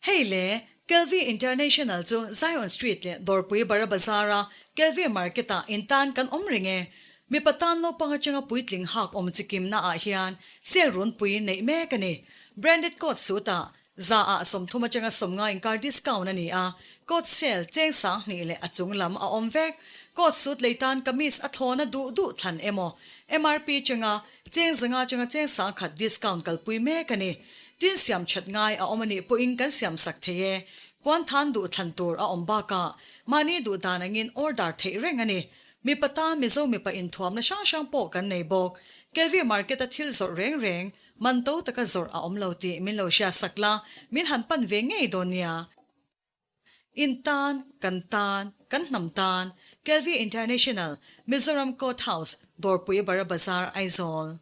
Hei le, Kelvie International chu Zion Street leh Dawrpui Bara Bazar-a Kelvie Market-ah in tan kan awm reng e. Mipa tan naupang atanga puitling hak awm chikimna ah hian sale runpui neih mek a ni. Branded coat suit-ah za ah 30 atanga 50 inkar discount a ni a, coat sale cheng 2000 leh a chung lam a awm vek. Coat suit lei tan kamis a thlawna duh duh thlan emaw MRP atanga Cheng 500 atanga cheng 1000 discount kalpui mek a ni. Tin siam that ngai a awm a nih pawhin kan siam sak thei e. Puan than duh thlan tur a awm bakah mahni duh dan angin order theih reng a ni. Mipa tan Mizo mipa inthuamna hrang hrang pawh kan nei bawk. Kelvie Market a thil zawrh reng reng, man to taka zawrh a awm lo tih min lo hriat sak la, min han pan ve ngei dawn nia. In tan, kan tan, kan hnam tan, Kelvie International, Mizoram Court House, Dawrpui Bara Bazar, Aizawl.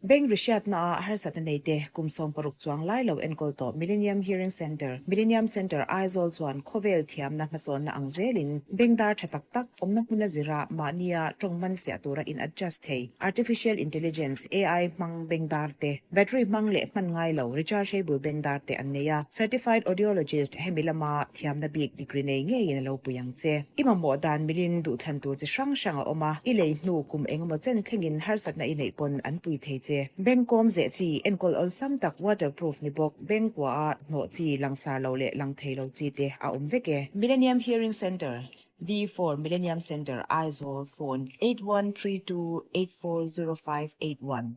Bank rihriatnaah harsatna neite kum 60 chuang lai lo enkawl tawh Millennium Hearing Centre, Millennium Centre Aizawl chuan khawvel thiamna hmasawnna ang zelin bank dar tha tak tak awmna hmuna zira mahnia tawng man fiah tura in adjust thei Artificial Intelligence, AI, hmang bank dar te, Battery hmang leh hman ngai lo rechargeable bank dar te an nei a, Certified Audiologist hemi lama thiamna bik degree nei ngeiin a lo pui ang che. I mamawh dan milin duhthlan tur chi hrang hrang a awm a, i lei hnu kum engemaw chen thlengin harsatna i neih pawn an pui thei che. Bank kawm zeh chi, enkawl awlsam tak waterproof ni bawk, bank kuaha hnawh chi, langsar lo leh lang thei lo chi te a awm vek e. Millennium Hearing Centre, V4 Millennium Centre, Aizawl, Phone, 8132840581.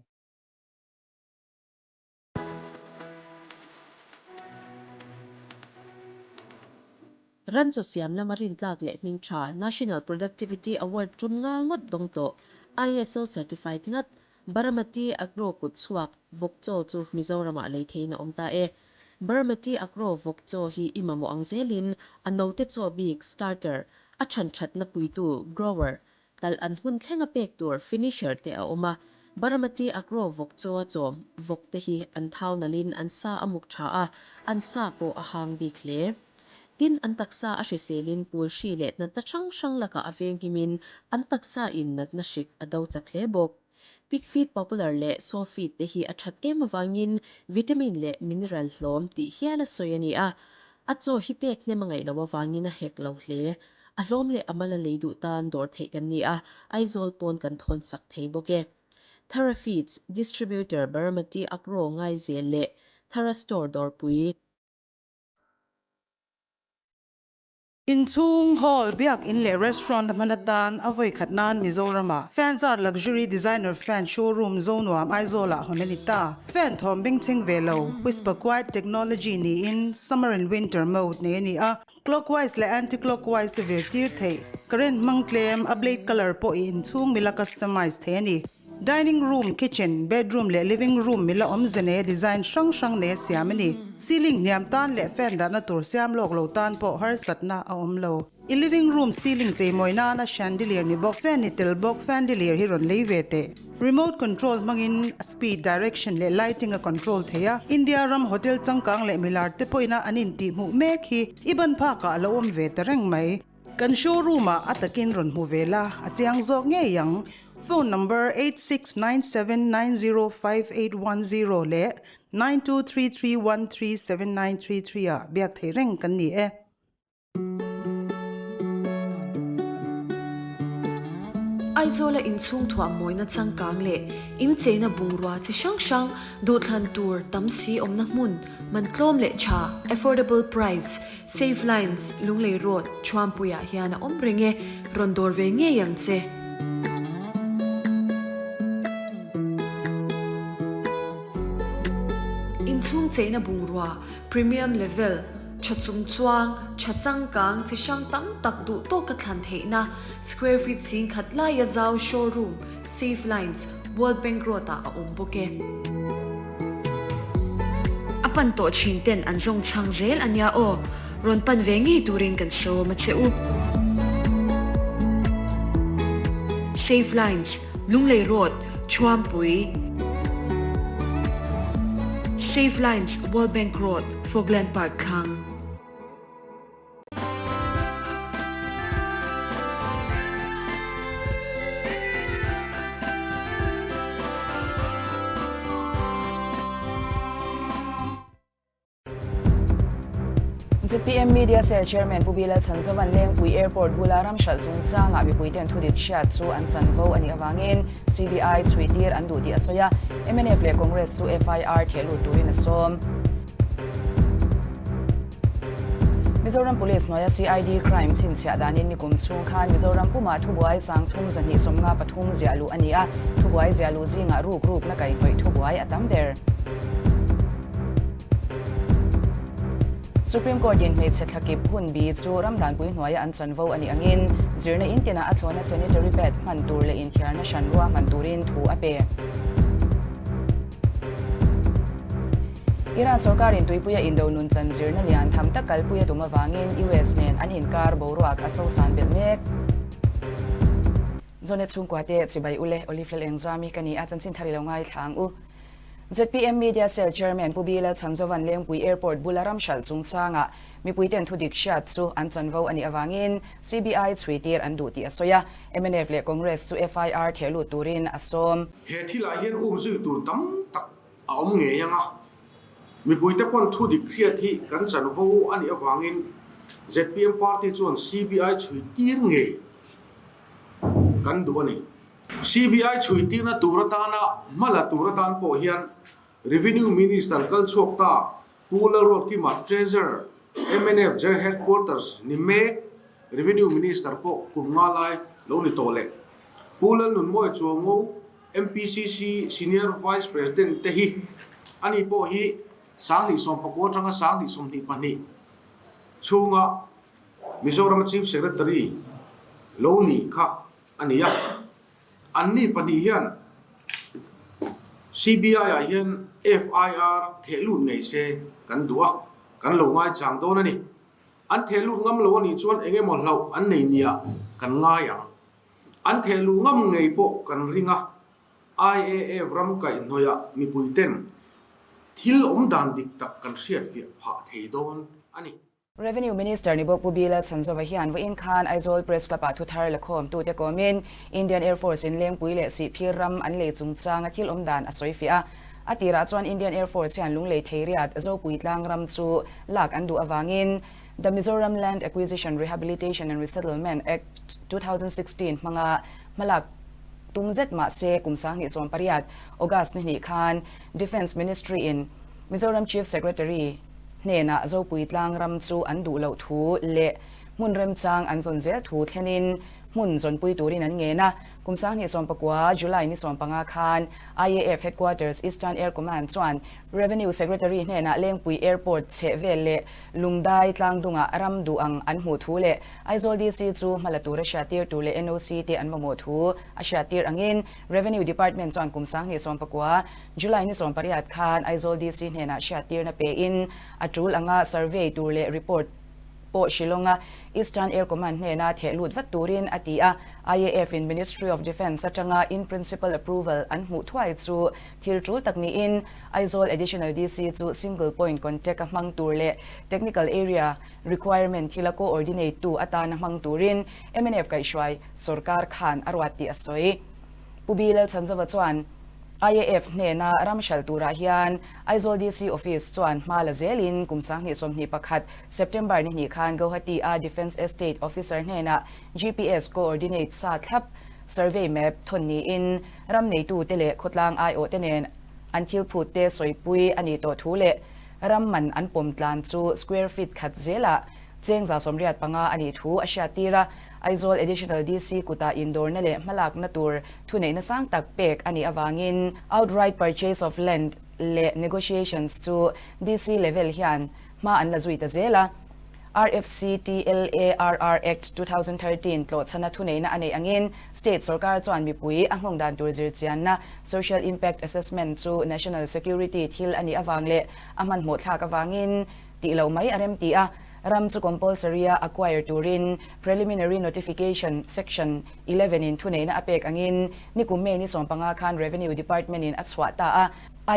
Ram chaw siam lama rintlak leh hming tha National Productivity Award tum nga ngawt dawng tawh ISO certified ngat Baramati Agro kut chhuak vawk chaw chu Mizoramah lei theiin a awm ta e. Baramati Agro vawk chaw hi i mamawh ang zelin a note chaw bik, starter, a than thatna puitu, grower, Talh an hun thleng a pek tur finisher te a awm a, Baramati Agro vawk chaw a chawm vawk te hi an thau nalhin an sa a muk tha a, an sa pawh a hang bik hle. Tin, an taksa a hriselin pul hri leh natna hrang hrang lakah a venghimin an taksa in natna hrik a do chak hle bawk. Pig feed popular leh sow feed te hi a that em avangin vitamin leh mineral hlawm tih hial a sawi a ni a, a chaw hi pek hnem a ngaih loh avangin a hek lo hle. A hlawm leh a mal a lei duh tan dawr theih kan ni a, Aizawl pawn kan thawn sak thei bawk e. Thara Feeds, Distributor Baramati Agro Ngaizel leh Thara Store Dawrpui. Inchhung, hall, biakin leh restaurant a hman atan a vawi khat nan Mizoram-ah Fanzar Luxury Designer Fan Showroom Zonuam Aizawl-ah hawn a ni ta. Fan thawm bengchheng ve lo, Whisper Quiet Technology niin Summer and Winter Mode nei a ni a, Clockwise leh Anti-clockwise a vir tir theih. Current hmang tlem, a blade colour pawh i inchhung mila customize thei a ni. Dining room, kitchen, bedroom leh living room mila awmze nei a design hrang hrang nei a siam a ni. Ceiling hniam tan leh fan dahna tur siam lawk lo tan pawh harsatna a awm lo. I living room ceiling cheimawi nana chandelier ni bawk, fan ni tel bawk fandelier hi rawn lei ve teh. Remote control hmangin a speed, direction leh lighting a control thei a. India ram hotel changkang leh milar te pawhin a an intihhmuh mek hi i ban phakah a lo awm ve ta reng mai. Kan showroom ah a takin rawn hmu ve la, a chiang zawk ngei ang. Phone number 8697905810 leh 9233137933 ah biak thei reng kan ni e. Aizawla inchhung thuah mawina changkang leh incheina bungrua chi hrang hrang duhthlan tur tam si awmna hmun man tlawm leh tha, affordable price, Save Lines, Lunglei Road, Thuampuiah hian a awm reng e, rawn dawr ve ngei ang che. Inchhung cheina bungrua, Premium Level, tha chung chuang, tha changkang, chi hrang tam tak duh tawka thlan theihna, square feet 10,000 laia zau showroom, Save Lines, World Bank Road-ah a awm bawk e. A pan tawh thin ten an zawng chhang zel a nia aw, rawn pan ve ngei turin kan sawm a che u. Save Lines, Lunglei Road, Thuampui. Save Lines, World Bank Road, Fogland Park thlang. Zpm Media Cell Chairman Pu Bilal Chhanzovan Lengpui Airport bula ram hralh chungchangah mipuiten thudik hriat chu an chanvo a nih avangin CBI chhuitir an duh tih a sawi a, mnf leh Congress chu FIR theh lut turin a sawm. Mizoram Police hnuaia CID crime chhinchhiah danin nikum chhung khan Mizoram pumah thubuai sangthum 253 ziah luh a ni a, thubuai ziah luh zingah ruk rukna kaihhnawih thubuai a tam ber. Supreme Court in hmeichhe thlakip hun bi chu ramdanpui hnuaia an chanvo a nih angin zirna in tinah a thlawna sanitary pad hman tur leh inthiarna hran ruahman turin thu a pe. Iran sorkarin tuipuia indo nunchan zirna lian tham tak kalpui a tum avangin US nen an inkar boruak a sosan belh mek. Zonet chhungkua te chibai ule Olive Lalengzami ka ni a, chanchin thar i lo ngaithla ang u. Zpm Media Cell Chairman Pu Bilal Chhanzovan Lengpui Airport bula ram hralh chungchangah mipuiten thudik hriat chu an chanvo a nih avangin CBI chhuitir an duh tih a sawi a, mnf leh Congress chu FIR theh lut turin a sawm. He thilah hian umzui tur tam tak a awm ngei ang a, mipuite pawn thudik hriat hi kan chanvo a nih avangin zpm party chuan CBI chhuitir ngei kan duh a ni. CBI chhuitirna tur atana hma la tur atan pawh hian Revenue Minister kal chhuak ta Pu Lalruatkima Treasurer mnf General Headquarters ni mek Revenue Minister pawh kum nga lai lo ni tawh leh Pu Lalnunmawia Chuango MPCC Senior Vice President te hi ani pawh hi 2019 atanga 2022 chhunga Mizoram Chief Secretary lo ni kha a ni a, anni pahnih hian CBI ah hian FIR theh lut ngei se kan duh a, kan lo ngaichang dawn a ni. An theh lut ngam lo a nih chuan eng emaw hlauh an nei nia kan ngai ang. An theh luh ngam ngei pawh kan ring a, IAF ram kaihhnawihah mipui ten thil awm dan dik tak kan hriatfiah phah thei dawn a ni. Revenue Minister ni bawk Pu Bilal Chhanzova hian vawiin khan Aizawl Press Club-ah thuthar lakhawmtute kawmin Indian Air Force in Lengpui leh Sihphir ram an lei chungchanga thil awm dan a sawi fiah a. A tirah chuan Indian Air Force hian Lunglei Theiriat Zopui tlang ram chu lak an duh avangin The Mizoram Land Acquisition Rehabilitation and Resettlement Act 2016 hmanga hmalak tum zet mah se kum 2018 August ni hnih khan Defence Ministry in Mizoram Chief Secretary hnenah Zopui tlang ram chu an duh loh thu leh hmun remchang an zawn zel thu thlenin hmun zawnpui turin an ngen a. Kum 2019 July ni 15 khan IAF Headquarters Eastern Air Command chuan Revenue Secretary hnenah Lengpui Airport chheh vel leh Lungdai tlangdungah ram duh ang an hmuh thu leh Aizawl DC chu hmala tur a hriattir tur leh NOC te an mamawh thu a hriattir angin Revenue Department chuan kum 2019 July ni 18 khan Aizawl DC hnenah hriattirna pein a tul anga survey tur leh report pawh Shillong-a Eastern Air Command hnena theh lut vat turin a ti a. IAF in Ministry of Defence atanga in principle approval an hmuh thuai chu thil tul tak niin Aizawl Additional DC chu single point contact a hmang tur leh technical area requirement thila coordinate tu atana hmang turin mnf kaihhruai sorkar khan a ruat tih a sawi. Pu Bilal Chhanzova chuan IAF hnena ram hralh turah hian Aizawl DC Office chuan hma la zelin kum 2021 September ni hnih khan Guwahati-a Defence Estate Officer hnenah GPS Coordinate sa thlap Survey Map thawn niin ram neitute leh khawtlang aiawhte nen an thil phut te sawipui a nih tawh thu leh ram man an pawm tlan chu square feet khat zelah cheng 85 a nih thu a hriattir a. Aizawl Additional DC kutah indawrna leh hmalakna tur thuneihna sang tak pek a nih avangin outright purchase of land leh negotiations chu DC level hian hma an la zui ta zel a. RFCTLARR Act 2013 tlawhchhana thuneihna a neih angin state sorkar chuan mipui a nghawng dan tur zirchianna social impact assessment chu national security thil a nih avang leh a hmanhmawh thlak avangin tih loh mai a rem ti a. Ram chu compulsory a acquire turin Preliminary Notification Section 11 in thuneihna a pek angin nikum May ni 15 khan Revenue Department in a chhuah ta a.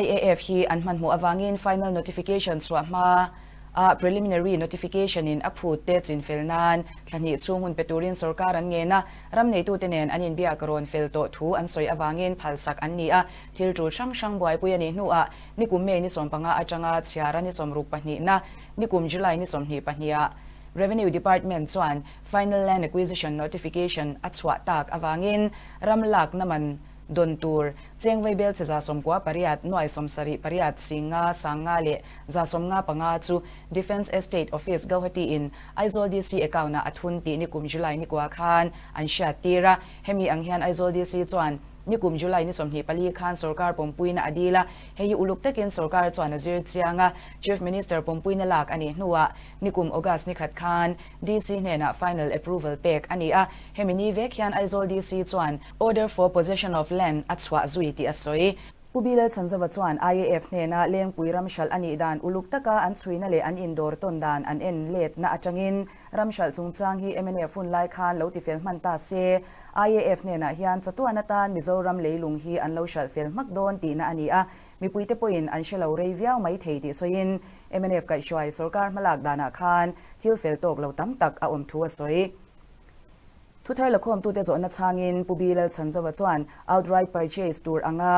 IAF hi an hmanhmawh avangin final notification chhuah hma. A preliminary notification in a phut te chinfel nan thla hnih chhung hun pe turin sorkar an ngen a, ram neitute nen an inbiak rawn fel tawh thu an sawi avangin phalsak an ni a, thil tul hrang hrang buaipui a nih hnuah nikum May ni 15 atanga chhiara ni 62 na nikum July ni 22 ah Revenue Department chuan Final Land Acquisition Notification a chhuah tak avangin ram lakna man dawn tur cheng vaibelchhe 98 nuai 78 singa sanga leh 75 chu Defence Estate Office Gauhati in Aizawl DC account ah a thun tih nikum July ni kua khan an hriat tir a. Hemi ang hian Aizawl DC chuan nikum July ni 24 khan sorkar pawmpuina a dil a, hei hi uluk takin sorkar chuan a zir chiang a, Chief Minister pawmpuina lak a nih hnuah nikum August ni khat khan DC hnenah final approval pek a ni a, hemi ni vek hian Aizawl DC chuan Order for Possession of Land a chhuah zui tih a sawi. Pu B Lalchhanzova chuan IAF hnena Lengpui ram hralh a nih dan uluk taka an chhuina leh an indawr tawn dan an en letna atangin ram hralh chungchang hi mnf hun lai khan lo tifel hman ta se, IAF hnenah hian chatuan atan Mizoram leilung hi an lo hralh fel hmak dawn tihna a ni a, mipuite pawhin an hre lo rei viau mai thei tih sawiin mnf kaihhruai sorkar hmalak danah khan thil fel tawk lo tam tak a awm thu a sawi. Thuthar lakhawmtute zawhna chhangin Pu B Lalchhanzova chuan outright purchase tur anga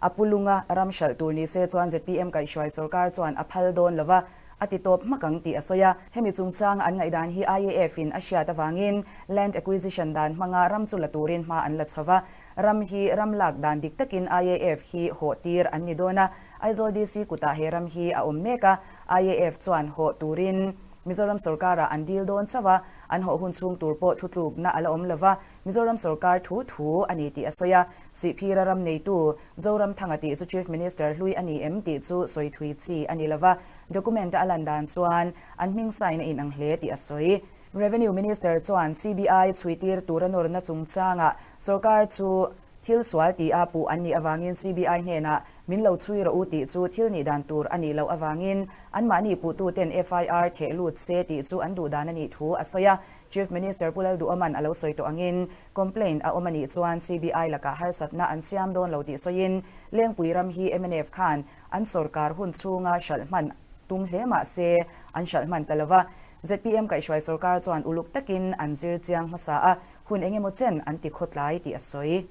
a pu lunga ram hralh tur ni se chuan zpm kaihhruai sorkar chuan a phal dawn lova a ti tawp hmak ang tih a sawi a. Hemi chungchang an ngaihdan hi IAF in a hriat avangin land acquisition dan hmanga ram chu la turin hma an la chho va. Ram hi ram lak dan dik takin IAF hi hawh tir an ni dawn a, Aizawl DC kutah he ram hi a awm mek a, IAF chuan hawh turin Mizoram sorkarah an dil dawn chauh a, an hawh hun chhung tur pawh thutlukna a la awm lova, Mizoram sorkar thu thu a ni tih a sawi a. Sihphira ram neitu Zoramthanga tih chu Chief Minister hlui a ni em tih chu sawi thui chi a ni lova, document a lan dan chuan an hming sign a inang hle tih a sawi. Revenue Minister chuan CBI chhuitir tura nawrna chungchangah sorkar chu thil sual tih a puh an nih avangin CBI hnenah min lo chhui rawh u tih chu thil nih dan tur a nih loh avangin anmahni puhtuten FIR theh lut se tih chu an duh dan a nih thu a sawi a. Chief Minister Pu Lalduhawman a lo sawi tawh angin complaint a awm a nih chuan CBI lakah harsatna an siam dawn lo tih sawiin Lengpui ram hi mnf khan an sorkar hun chhunga hralh hman tum hle mah se an hralh hman ta lova. Zpm kaihhruai sorkar chuan uluk takin an zir chiang hmasa a, hun eng emaw chen an ti khawtlai tih a sawi.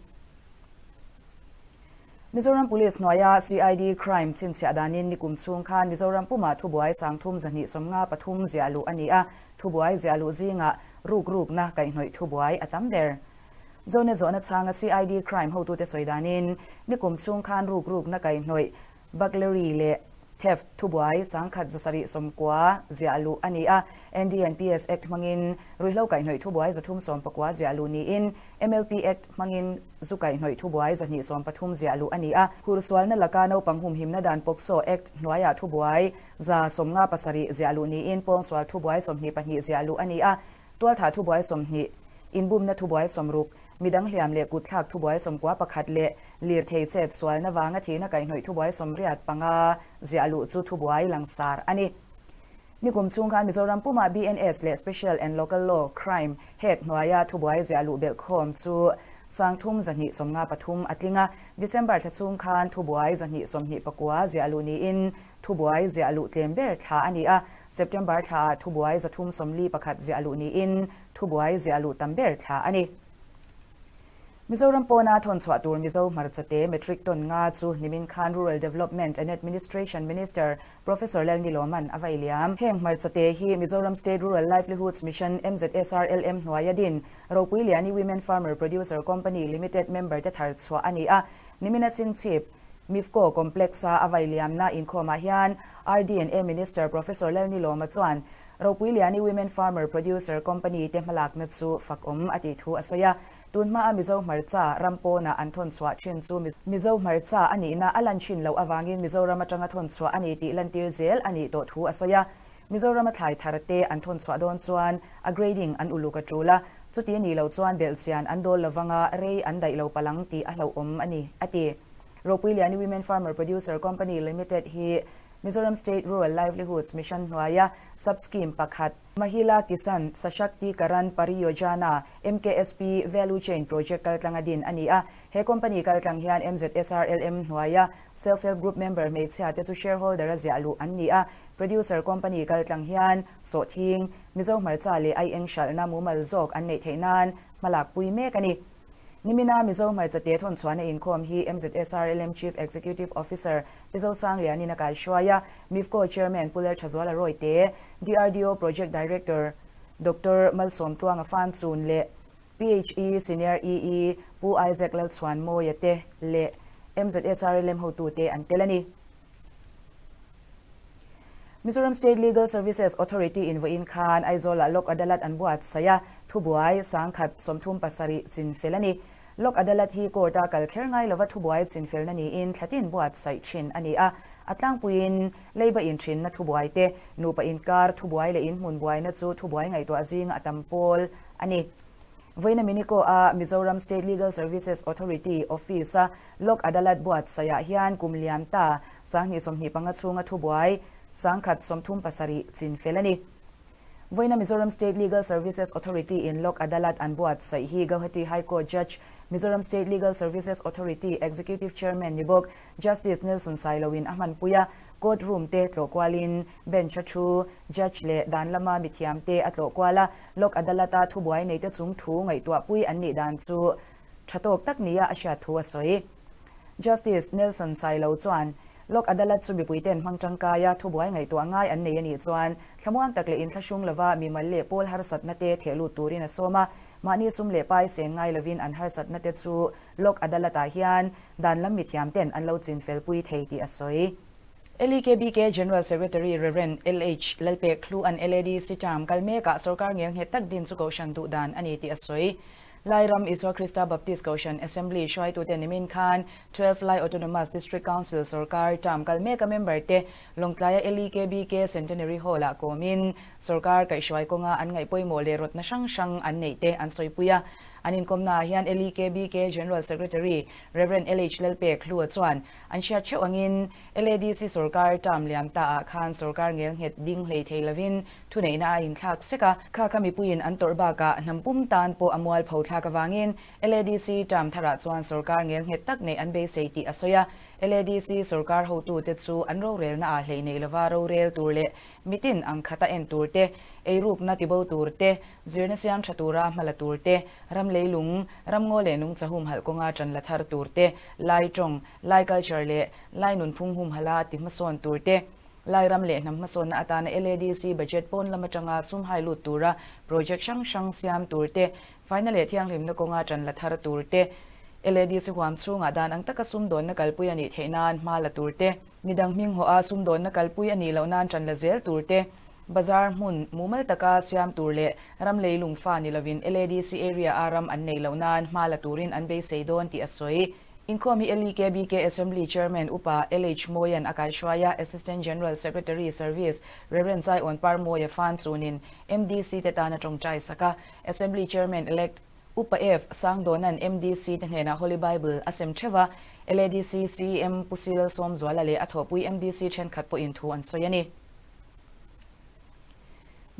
Mizoram Police hnuaia CID Crime chhinchhiah danin nikum chhung khan Mizoram pumah thubuai sangthum 253 ziah luh a ni a, thubuai ziah luh zingah ruk rukna kaihhnawih thubuai a tam ber. Zonet zawhna chhanga CID Crime hotute sawi danin nikum chhung khan ruk rukna kaihhnawih Burglary leh Theft thubuai 1,790 ziah luh a ni a, NDNPS Act hmangin ruihhlo kaihhnawih thubuai 319 ziah luh niin MLP Act hmangin zu kaihhnawih thubuai 230 ziah luh a ni a. Hursualna laka naupang humhimna dan POCSO Act hnuaiah thubuai 157 ziah luh niin pawngsual thubuai 22 ziah luh a ni a, tualthah thubuai 20, inbumna thubuai 60, midang hliam leh kutthlak thubuai 91 leh lirthei chet sualna vanga thihna kaihhnawih thubuai 85 ziah luh chu thubuai langsar a ni. Nikum chhung khan Mizoram pumah BNS leh Special and Local Law Crime Head hnuaia thubuai ziah luh belhkhawm chu 3,253 a tling a, December thla chhung khan thubuai 229 ziah luh niin thubuai ziah luh tlem ber thla a ni a, September thlaah thubuai 341 ziah luh niin thubuai ziah luh tam ber thla a ni. Mizoram pawna thawn chhuah tur Mizo hmarchate metric ton nga chu nimin khan Rural Development and Administration Minister Professor Lalniloman a vai liam. Heng hmarchate hi Mizoram State Rural Livelihoods Mission MZSRLM hnuaia din Ropui Liani Women Farmer Producer Company Limited member te thar chhuah a ni a, nimina chingchip MIFCO Complex-a a vai liamna inkhawmah hian RD&A Minister Professor Lalniloma chuan Ropui Liani Women Farmer Producer Company te hmalakna chu fak awm a tih thu a sawi a. Tunhma a Mizo hmarcha ram pawna an thawn chhuah thin chu Mizo hmarcha a nihna a lan thin loh avangin Mizoram atanga thawn chhuah a ni tih lantir zel a nih tawh thu a sawi a. Mizoram a thlai thar te an thawn chhuah dawn chuan a grading an uluk a tul a, chuti a nih loh chuan belhchian an dawl lovanga rei an daih lo palang tih a hlauhawm a ni, a ti. Ropui Liani Women Farmer Producer Company Limited hi. Mizoram State Rural Livelihoods Mission hnuaia sub-scheme pakhat, Mahila Kisan Sashaktikaran Pariyojana, MKSP, Value Chain Project kaltlanga din a ni a. He company kaltlang hian MZSRLM hnuaia Self-Help Group member hmeichhia te chu shareholder a ziah luh an ni a. Producer company kaltlang hian sawhthing, Mizo hmarcha leh aieng hralhna mumal zawk an neih theih nan hmalakpui mek a ni. Nimina Mizo hmarcha te thawnchhuahna inkhawm hi MZSRLM Chief Executive Officer Pi Zosanglianin a kaihruai a, MIFCO Chairman Pu Lalthazuala Rawite, DRDO Project Director Doctor Malsawmtluanga Fanchun leh PHE Senior EE Pu Isaac Lalchhuanmawia te leh MZSRLM hotute an tel a ni. Mizoram State Legal Services Authority in vawiin khan Aizawl-ah Lok Adalat an buatsaih a, thubuai 1037 chinfel a ni. Lok Adalat hi court-a kal kher ngai lova thubuai chinfelna niin thlatin buatsaih thin a ni a, a tlangpuiin leiba inthinna thubuai te, nupa inkar thubuai leh inhmun buaina chu thubuai ngaihtuah zinga a tam pawl a ni. Vawiina Miniko-a Mizoram State Legal Services Authority Office-a Lok Adalat buatsaihah hian kum liam ta 2025 chhunga thubuai 137 chinfel a ni. Vawiina Mizoram State Legal Services Authority in Lok Adalat an buatsaih hi Gauhati High Court Judge, Mizoram State Legal Services Authority Executive Chairman ni bawk Justice Nelson Sailoin a hmanpui a, Court room te tlawh kualin bench a thu, Judge leh dan lama mithiam te a tlawh kual a, Lok Adalat-a thubuai neite chung thu ngaihtuahpui an nih dan chu tha tawk tak nia a hriat thu a sawi. Justice Nelson Sailo chuan, Lok Adalat chu mipuite'n hmang tangkaia thubuai ngaihtuah ngai an nei a nih chuan thlamuang tak leh inthlahrung lova mimal leh pawl harsatna te theh lut turin a sawm a, mahni sum leh pai cheng ngai lovin an harsatna te chu Lok Adalat-ah hian dan lam mithiamte'n an lo chinfelpui thei tih a sawi. LEKBK General Secretary Rev. LH Lalpek Hlu-a'n LADC term kal mekah sorkar ngelnghet tak din chu kohhran duh dan a ni tih a sawi. Lai ram Isua Krista Baptist Kohhran Assembly hruaitute nimin khan 12 Lai Autonomous District Council sorkar term kal meka member te Lawngtlaia LEKBK Centenary Hall-ah kawmin sorkar kaihhruai kawnga an ngaih pawimawh leh rawtna hrang hrang an neih te an sawipui a. An inkawmnaah hian LEKBK General Secretary Rev. LH Lalpek Hlua chuan an hriat theuh angin LADC sorkar term liam taah khan sorkar ngelnghet ding hlei thei lovin Thuneihna a inthlak sek a, kha kha mipuiin an tawrh bakah hnam pum tan pawh a mualpho thlak avangin LADC term tharah chuan sorkar ngelnghet tak neih an beisei tih a sawi a. LADC sorkar hotute chu an rorelnaah hleih neih lova rorel tur leh mitin ang khata en tur te, eirukna tibo tur te, zirna siam tha tura hmala tur te, ram leilung, ramngaw leh nungcha humhalh kawnga tan la thar tur te, Lai tawng, Lai culture leh Lai nunphung humhalha ti hmasawn tur te, Lairam leh hnam hmasawnna atana LADC budget pawn lam atanga sum hai lut tura project hrang hrang siam tur te, faina leh thianghlimna kawnga tan la thar tur te, LADC huam chhungah dan ang taka sumdawnna kalpui a nih theih nan hma la tur te, midang hming hawha sumdawnna kalpui a nih loh nan tan la zel tur te, bazar hmun mumal taka siam tur leh ram leilung fa ni lovin LADC area a ram an neih loh nan hma la turin an beisei dawn tih a sawi. Inkhawm hi LEKBK Assembly Chairman Upa LH Mawian a kaihruai a, Assistant General Secretary, Service, Rev. Zaiawn Parmawia Fan chunin MDC te tan a tawngtai sak a, Assembly Chairman Elect Upa F Sangdawnan MDC te hnenah Holy Bible a sem theuh a, LADC CEM Pu Si Lalsawmzuala leh a thawhpui MDC thenkhat pawhin thu an sawi a ni.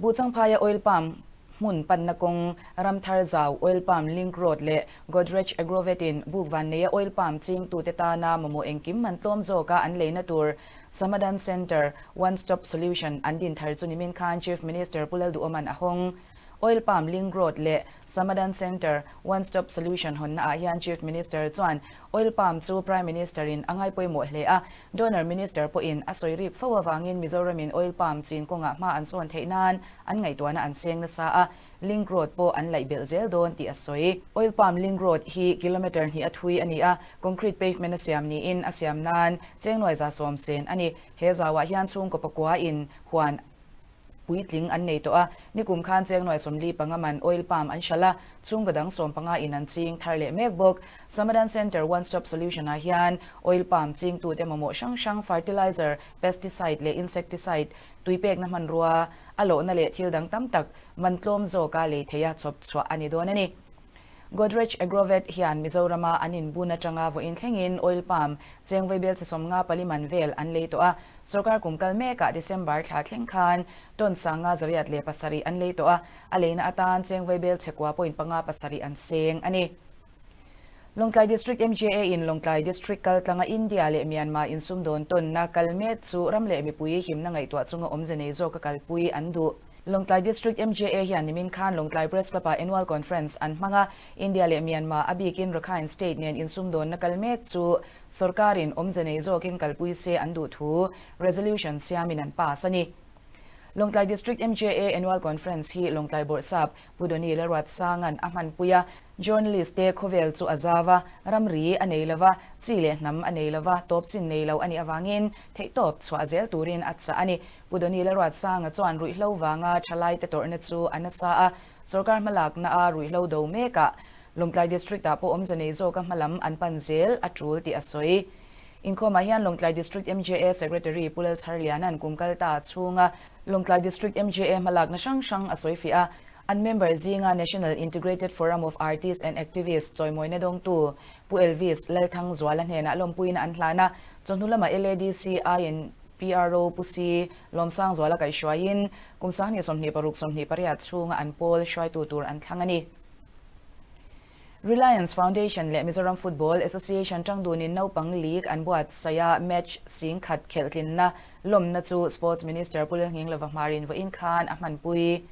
Buhchangphaia Oil Palm hmun panna kawng, Ramthar Zau Oil Palm Link Road leh Godrej Agrovet in buk vanneia Oil Palm chingtute tana mamawh engkim man tlawm zawka an leina tur Samadhan Centre, One Stop Solution, an din thar chu nimin khan Chief Minister Pu Lalduhawman a hawng. Oil Palm Link Road leh Samadhan Centre, One Stop Solution hawnna ah hian Chief Minister chuan Oil Palm chu Prime Minister in a ngaipawimawh hle a, Donor Minister pawhin a sawi rik fo avangin Mizoramin oil palm chin kawngah hma an sawn theih nan an ngaihtuahna an seng nasa a, link road pawh an laih belh zel dawn tih a sawi. Oil palm link road hi kilometre hnih a thui a ni a, concrete pavement a siam niin a siam nan chengnuai 110 sen a ni. He zauah hian chhungkaw pakua in huan puitling an nei tawh a, nikum khan chengnuai 45 man oil palm an hralh a, chhungkaw dang 15 in an ching thar leh mek bawk. Samadhan Centre One Stop Solution ah hian oil palm chingtute mamawh hrang hrang fertilizer, pesticide leh insecticide, tui pekna hmanrua, a lawhna leh thil dang tam tak man tlawm zawka lei theia chhawp chhuah a ni dawn a ni. Godrej Agrovet hian Mizorama an inbun atanga vawiin thlengin oil palm cheng vaibel chhe 50 pali man vel an lei tawh a. Sorkar kum kal mekah December thla thleng khan ton 507 an lei tawh a, a leina atan cheng vaibel chhe kua point panga pasarih an seng a ni. Lawngtlai District MJA in Lawngtlai District kal tlanga India leh Myanmar insumdawn tawnna kal mek chu ram leh mipui himna ngaihtuah chunga awmze nei zawka kalpui an duh. Lawngtlai District MJA hian nimin khan Lawngtlai Press Club ah Annual Conference an hmang a, India leh Myanmar a bikin Rakhine State nen insumdawnna kal mek chu sorkarin awmze nei zawkin kalpui se an duh thu resolution siamin an pass a ni. Lawngtlai District MJA Annual Conference hi Lawngtlai Bawrhsap Pu Donny Lalruatsanga'n a hmanpui a, Journalist te khawvel chu a zau a, ramri a nei lova, chi leh hnam a nei lova, tawp chin nei lo a nih avangin theihtawp chhuah zel turin a chah a ni. Pu Donny Lalruatsanga chuan ruihhlo vanga thalaite tawrhna chu a nasa a, sorkar hmalakna a ruihhlo do mekah Lawngtlai District ah pawh awmze nei zawka hmalam an pan zel a tul tih a sawi. Inkhawmah hian Lawngtlai District MJA Secretary Pu Lalchharliana'n kum kal ta chhunga Lawngtlai District MJA hmalakna hrang hrang a sawi fiah a, an member zinga National Integrated Forum of Artists and Activists chawimawina dawngtu Pu Elvis Lalthangzuala hnenah lawmpuina an hlan a, chawhnu lama LADC aiin PRO Pu Si Lawmsangzuala kaihhruaiin kum 2026 28 chhunga an pawl hruaitu tur an thlang a ni. Reliance Foundation leh Mizoram Football Association tangdunin naupang league an buatsaih a, match 10,000 khelhtlinna lawmna chu Sports Minister Pu Lalnghinglova Hmarin vawiin khan a hmanpui.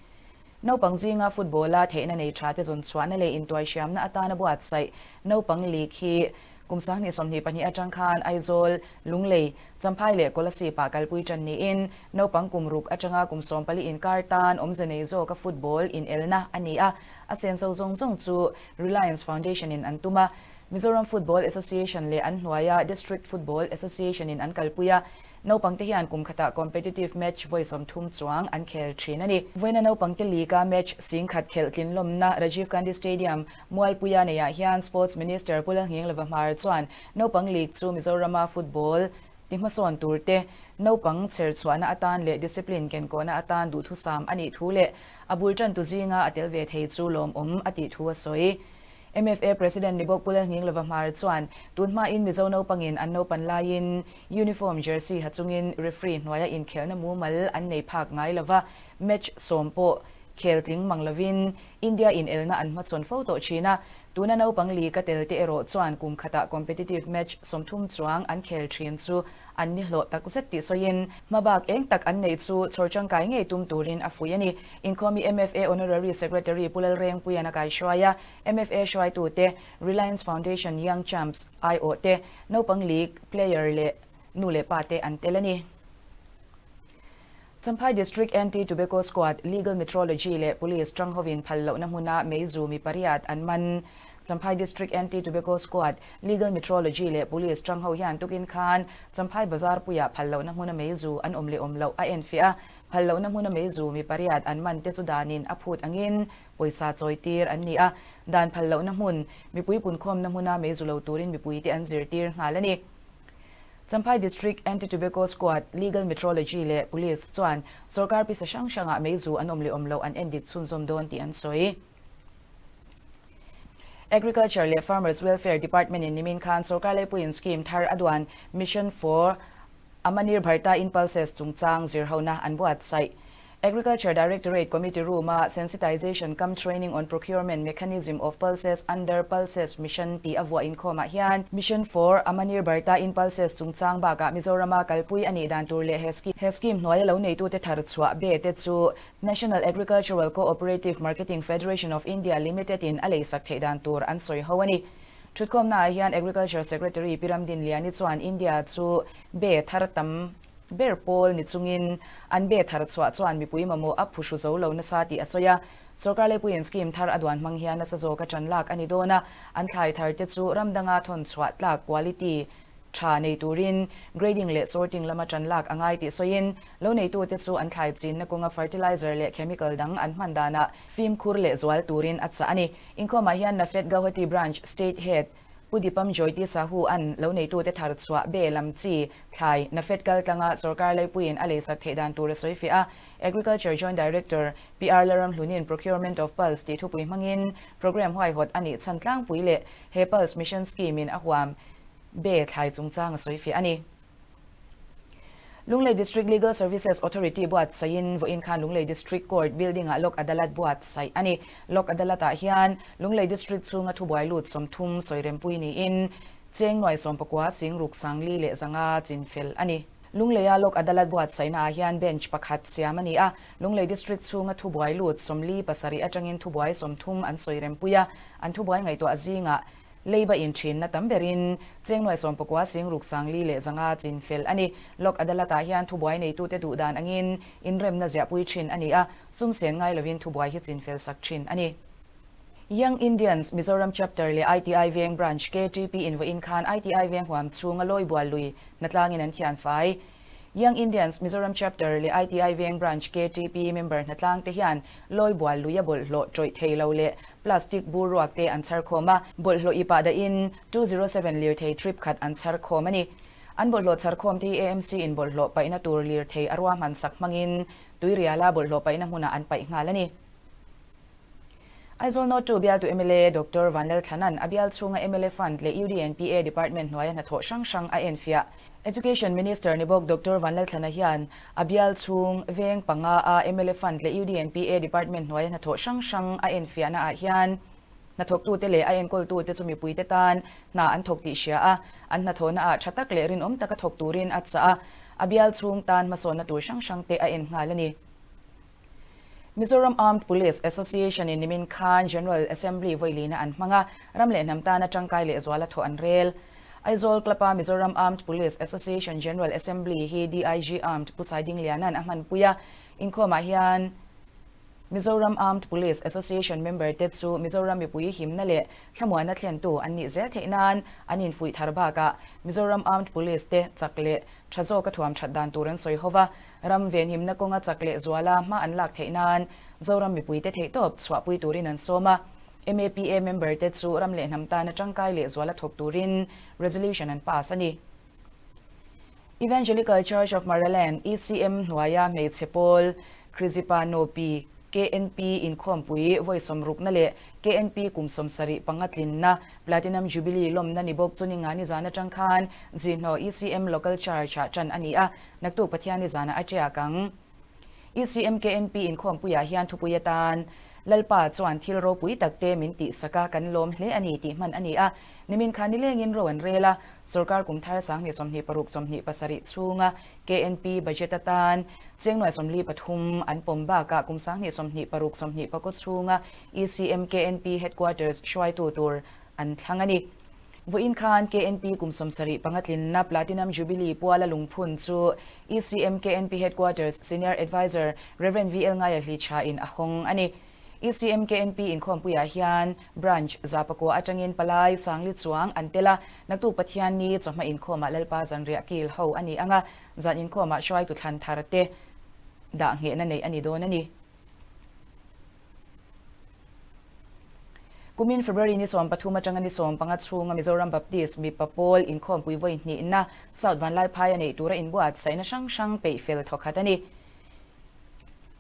Naupang zinga football-a theihna nei tha te zawn chhuahna leh intuaihriamna atana buatsaih naupang league hi kum 2022 atang khan Aizawl, Lunglei, Champhai leh Kolasib-ah kalpui tan niin naupang kum ruk atanga kum 14 inkar tan awmze nei zawka football inelna a ni a. A senso zawng zawng chu Reliance Foundation in an tum a, Mizoram Football Association leh an hnuaia District Football Association in an kalpui a, naupangte hian kum khatah competitive match vawi 30 chuang an khel thin a ni. Vawiina naupangte league-a match 10,000 khelh tlinlawmna Rajiv Gandhi Stadium, Mualpuia neiah hian Sports Minister Pu Lalnghinglova Hmar chuan naupang league chu Mizorama football ti hmasawn tur te, naupang chher chhuahna atan leh discipline kenkawhna atan duhthusam a nih thu leh A bul tantu zinga a tel ve thei chu lawmawm a tih thu a sawi. MFA President ni bawk Pu Lalnghinglova Hmar chuan tun hmain Mizo naupangin an naupan laiin uniform jersey ha chungin referee hnuaia inkhelhna mumal an nei phak ngai lova, match sawm pawh khel tling mang lovin India inelna an hmachhawn fo tawh thin a. Tuna naupang league a tel te erawh chuan kum khatah competitive match 30 chuang an khel thin chu an ni hlawh tak zet tih sawiin, hmabak eng tak an neih chu chhawr tangkai ngei tum turin a fuih a ni. Inkhawmi MFA Honorary Secretary Pu Lalrengpuian a kaihruai a, MFA hruaitute, Reliance Foundation Young Champs aiawh te, naupang league player leh nu leh pa te an tel a ni. Champhai District Anti-Tobacco Squad, Legal Metrology leh Police tang hovin phal lohna hmuna meizu mi pariat an man. Champhai District Anti-Tobacco Squad, Legal Metrology leh Police tang ho hian tukin khan Champhai Bazar puiah phal lohna hmuna meizu an awm leh awm loh a enfiah a, phal lohna hmuna meizu mi pariat an man te chu danin a phut angin pawisa chawi tir an ni a, dan phal lohna hmun, mipui punkhawmna hmuna meizu lo turin mipuite an zirtir nghal a ni. Champhai District Anti-Tobacco Squad, Legal Metrology leh Police chuan sorkar pisa hrang hrangah meizu an awm leh awm loh an endik chhunzawm dawn tih an sawi. Agriculture leh Farmers Welfare Department in nimin khan sorkar laipuiin scheme thar a duan Mission for Amanirbharta in Pulses chungchang zirhona an buatsaih. Agriculture Directorate Committee Room-a Sensitization cum Training on Procurement Mechanism of Pulses under Pulses Mission tih a vuah inkhawmah hian Mission for Amanirbharta in Pulses chungchang bakah Mizorama kalpui a nih dan tur leh he scheme hnuaia lo neitute thar chhuah be te chu National Agricultural Co-operative Marketing Federation of India Limited in a leisak theih dan tur an sawi ho a ni. Thutkhawmnaah hian Agriculture Secretary Pi Ramdinliani chuan India chu be thar tam ber pawl ni chungin an be thar chhuah chuan mipui mamawh a phuhru zo lo nasa tih a sawi a. Sorkar laipuiin scheme thar a duan hmang hian nasa zawka tan lak a ni dawn a, an thlai thar te chu ram danga thawn chhuah tlak quality tha nei turin grading leh sorting lama tan lak a ngai tih sawiin lo neitute chu an thlai chinna kawnga fertilizer leh chemical dang an hman danah fimkhur leh zual turin a chah a ni. Inkhawmah hian NAFED Gauhati Branch State Head. Pu Dipam Joyti Sahu an lo neitute thar chhuah be lam chi thlai NAFED kaltlanga sorkar leipuiin a leisak theih dan tur a sawi fiah a. Agriculture Joint Director PR Laramhlunin Procurement of Pulse tih thupui hmangin programme huaihawt a nih chhan tlangpui leh he Pulse Mission Scheme in a huam be thlai chungchang a sawi fiah a ni. Lunglei District Legal Services Authority buatsaihin vawiin khan Lunglei District Court Building-ah Lok Adalat buatsaih a ni. Lok Adalat-ah hian Lunglei District chhunga thubuai lut 30 sawi rempui niin cheng nuai 19 singruk sangli leh 500 chinfel a ni. Lungleia Lok Adalat buatsaihnaah hian bench pakhat siam a ni a, Lunglei District chhunga thubuai lut 47 atangin thubuai 30 an sawi rempui a, an thubuai ngaihtuah zingah Leiba inthinna tam berin cheng nuai 19 singruk sangli leh 500 chinfel a ni. Lok Adalat-ah hian thubuai neitute duh dan angin inremna ziahpui thin a ni a, sum sen ngai lovin thubuai hi chinfel sak thin a ni. Young Indians Mizoram Chapter leh ITI Veng Branch KTP in vawiin khan ITI Veng huam chhunga lawibual lui hnatlangin an thianfai. Young Indians Mizoram Chapter leh ITI Veng Branch KTP member hnatlang te hian lawibual luia bawlhhlawh tawih thei lo leh plastic bur ruak te an chhar khawm a, bawlhhlawh i pah dahin 207 lirthei trip khat an chhar khawm a ni. An bawlhhlawh chhar khawm te hi AMC in bawlhhlawh paihna tur lirthei a ruahman sak hmangin Tuiriala bawlhhlawh paihna hmunah an paih nghal a ni. Aizawl North 2 bialtu mla Doctor Vanlalthlanan a bial chhunga mla Fund leh UDNPA Department hnuaia hnathawh hrang hrang a enfiah. Education Minister ni bawk Doctor Vanlalthlana hian a bial chhung veng panga a mla Fund leh UDNPA Department hnuaia hnathawh hrang hrang a enfiahna ah hian hnathawktute leh a enkawltute chu mipuite tan hna an thawk tih hria a, an hnathawhna ah tha tak leh rinawm taka thawk turin a chah a, a bial chhung tan hmasawnna tur hrang hrang te a en nghal a ni. Mizoram Armed Police Association in nimin khan General Assembly vawilina an hmang a, ram leh hnam tana tangkai leh zuala thawh an rel. Aizawl Club-a Mizoram Armed Police Association General Assembly hi DIG Armed Pu Saidingliana'n a hmanpui a, inkhawmah hian Mizoram Armed Police Association member te chu Mizoram mipui himna leh thlamuanna thlentu an nih zel theih nan an infuih thar bakah Mizoram Armed Police te chak leh tha zawka thuam that dan tur an sawi ho va, Ram venhimna kawnga chak leh zuala hma an lak theih nan Zoram mipuite theihtawp chhuahpui turin an sawm a. MAPA member te chu ram leh hnam tana tangkai leh zuala thawk turin resolution an pass a ni. Evangelical Church of Maraland, ECM, hnuaia hmeichhe pawl Krizipa Nopi, KNP, inkhawmpui vawi sawmrukna leh KNP kum 75 tlinna Platinum Jubilee lawmna ni bawk chu ninga nizan atang khan Zihnaw ECM Local Church-ah tan a ni a. Naktuk Pathian ni zanah a tiak ang. ECMKNP inkhawmpuiah hian thupui atan Lalpa chuan thil ropui tak te min tihsak a, kan lawm hle a ni tih hman a ni a. Nimin khan nilengin ro an rel a, sorkar kum thar 2026 27 chhunga KNP budget atan cheng nuai 43 an pawm bakah kum 2026 24 chhunga ECMKNP headquarters hruaitu tur an thlang a ni. Vawiin khan KNP kum 75 tlinna Platinum Jubilee puala lungphun chu ECM KNP Headquarters Senior Adviser Rev VL Ngaiahli in a hawng a ni. ECM KNP inkhawmpuiah hian Branch zapakua atangin palai sangli chuang an tel a, naktuk Pathian ni chawhma inkhawmah Lalpa zanriah kil ho a ni anga, zan inkhawmah hruaitu thlan thar te dah nghehna neih a ni dawn a ni. Kumin February ni 13 atanga ni 15 chhunga Mizoram Baptist mipa pawl inkhawmpui vawi hnihna South Vanlaiphai a neih tura inbuatsaihna hrang hrang peih fel thawkhat a ni.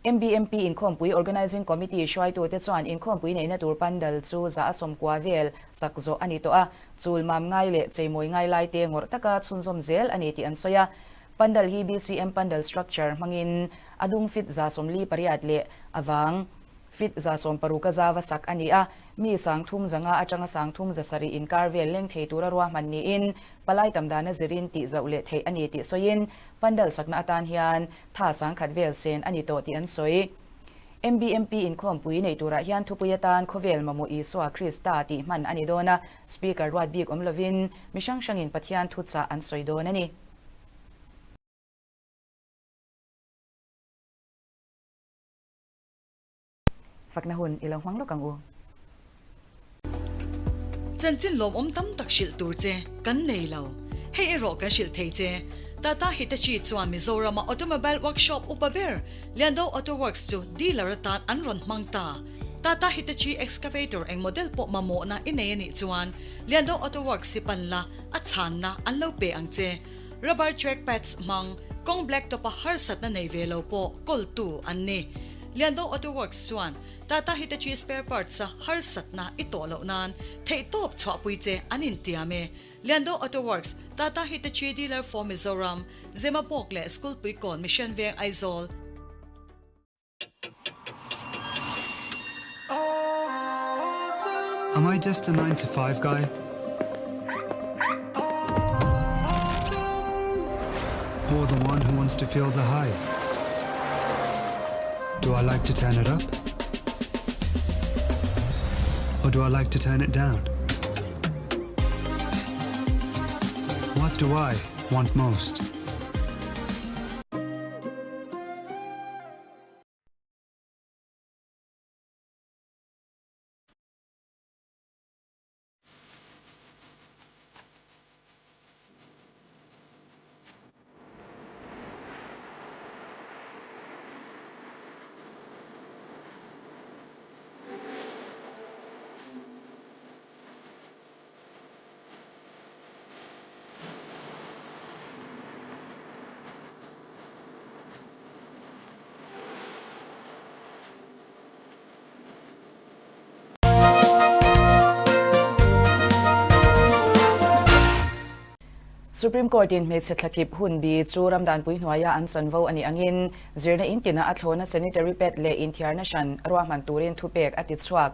MBMP inkhawmpui Organising Committee hruaitute chuan inkhawmpui neihna tur pandal chu za a 90 vel sak zawh a ni tawh a, chul mam ngai leh cheimawi ngai lai te ngawrh taka chhunzawm zel a ni tih an sawi a. Pandal hi BCM pandal structure hmangin a dung fit za 48 leh a vang fit za 60 a zava sak a ni a, mi 300 zanga atanga 300 zasarih inkar vel leng thei tura ruahman niin palai tam dana zirin tih zauh leh theih a ni tih sawiin pandal sakna atan hian tha 10,000 vel sen a ni tawh tih an sawi. MBMP inkhawmpui nei turah hian thupui atan khawvel mamawh Isua Krista tih hman a ni dawn a, Speaker ruat bik awm lovin mi hrang hrangin Pathian thuchah an sawi dawn a ni. Fakna hun i lo hmang lawk ang u. Chanchin lawmawm tam tak hrilh tur che kan nei lo. Hei erawh kan hrilh thei che. Tata Hitachi chuan Mizorama automobile workshop upa ber Liando Auto Works chu dealer atan an rawn hmang ta. Tata Hitachi Excavator eng model pawh mamawhna i nei a nih chuan Liando Auto Works hi pan la, a chhanna an lo pe ang che. Rubber track pads hmang, kawng black top a harsatna nei ve lo pawh kawltu an ni. Liando Auto Works chuan Tata Hitachi spare parts a harsatna i tawh loh nan theihtawp chhuahpui che an intiam e. Liando Auto Works, Tata Hitachi dealer for Mizoram, Zemabawk leh Skulpuikawn Mission Veng Aizawl. Am I just a 9 to 5 guy? Or the one who wants to feel the high? Do I like to turn it up? Or do I like to turn it down? What do I want most? Supreme Court in hmeichhe thlakip hun bi chu ramdanpui hnuaia an chanvo a nih angin zirna in tina a thlawna sanitary pad leh inthiarna hran ruahman turin thupek a ti chhuak.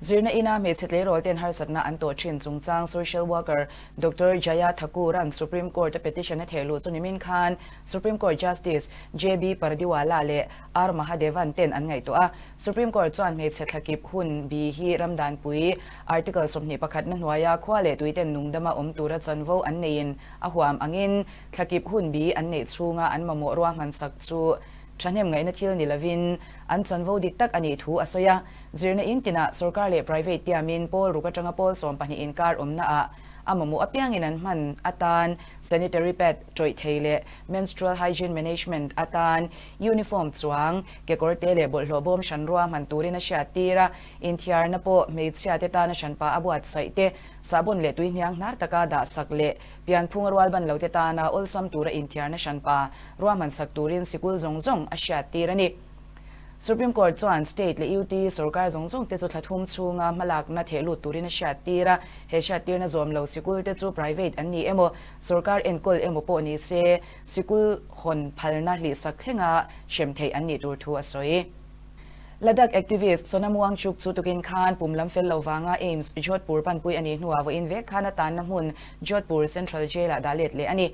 Zirna ina hmeichhe tleirawl ten harsatna an tawh thin chungchang social worker Doctor Jaya Thakur-a'n Supreme Court a petition a theh luh chu nimin khan Supreme Court Justice JB Pardiwala leh R Mahadevan ten an ngaihtuah a. Supreme Court chuan hmeichhe thlakip hun bi hi ramdanpui Article 21 na hnuaia khua leh tui ten nungdama awm tura chanvo an neiin a huam angin thlakip hun bi an neih chhunga an mamawh ruahmansak chu thahnem ngaihna thil ni lovin an chanvo dik tak a nih thu a sawi a. Zirna in tinah sorkar leh private tiamin pawl ruk atanga pawl 12 inkar awmnaah a mamawh apiangin an hman atan sanitary pad tawih thei leh menstrual hygiene management atan uniform chuang kekawr te leh bawlhhlawh bawm hranrua hman turin a hriat tir a, inthiarna pawh hmeichhia te tana hranpa a buatsaih te, sahbawn leh tui hniang hnar taka dahsak leh pianphunga rualban lo te tana awlsam tura inthiarna hranpa ruahmansak turin sikul zawng zawng a hriat tir a ni. Supreme Court chuan State leh UT sorkar zawng zawng te chu thla thum chhunga hmalakna theh lut turin a hriat tir a, he hriat tirna zawm lo sikul te chu private an ni emaw, sorkar enkawl emaw pawh ni se, sikul hawn phalna hlihsak thlenga hrem theih an nih tur thu a sawi. Ladakh activist Sonam Wangchuk chu tukin khan pum lam fel lo vanga AIIMS Jodhpur panpui a nih hnuah vawiin vek khan a tanna hmun Jodhpur Central Jail-ah dah let leh a ni.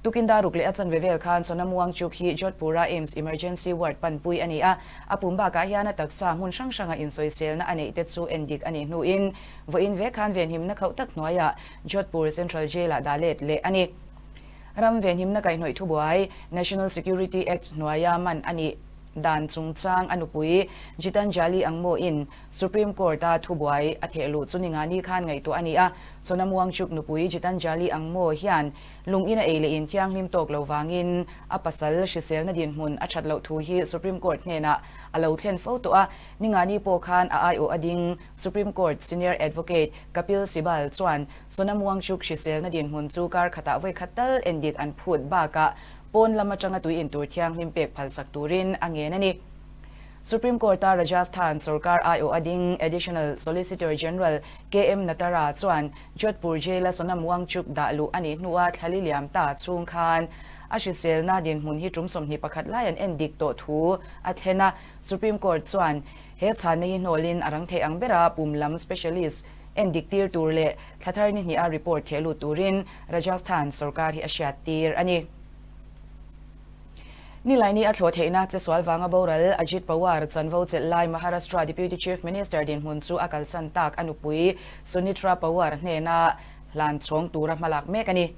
Tukin dar ruk leh a chanve vel khan Sonam Wangchuk hi Jodhpur-a AIIMS Emergency Ward panpui a ni a, a pum bakah hian a taksa hmun hrang hranga insawiselna a neih te chu endik a nih hnuin vawiin vek khan venhimna khauh tak hnuaiah Jodhpur Central Jail-ah dah let leh a ni. Ram venhimna kaihhnawih thubuai, National Security Act hnuaia man a nih dan chungchang a nupui Jitanjali Angmo-in Supreme Court-a thubuai a theh luh chu ningani khan ngaihtuah a ni a, Sonam Wangchuk nupui Jitanjali Angmo hian Lung ina ei leh in thianghlim tawk lo vangin a pasal hriselna dinhmun a that loh thu hi Supreme Court hnenah a lo thlen fo tawh a. Ningani pawh khan a aiawh a ding Supreme Court Senior Advocate Kapil Sibal chuan Sonam Wangchuk hriselna dinhmun chu kar khatah vawi khat tal endik an phut bakah pawn lam atanga tui intur thianghlim pek phalsak turin a ngen a ni. Supreme Court-a Rajasthan sorkar aiawh a ding Additional Solicitor General KM Natara chuan Jodhpur Jail-a Sonam Wangchuk dah luh a nih hnua thlali liam ta chhung khan a hriselna dinhmun hi tum 21 lai an en dik tawh thu a thlen a. Supreme Court chuan he chhanna hi hnawlin a rang theih ang bera pum lam specialist en dik tir tur leh thla thar ni hniha report theh lut turin Rajasthan sorkar hi a hriat tir a ni. Nilaini a thlawh theihna chesual vanga boral Ajit Pawar chanvo chelh lai Maharashtra Deputy Chief Minister dinhmun chu a kalsan tak a nupui Sunitra Pawar hnena hlan chhawng tura hmalak mek a ni.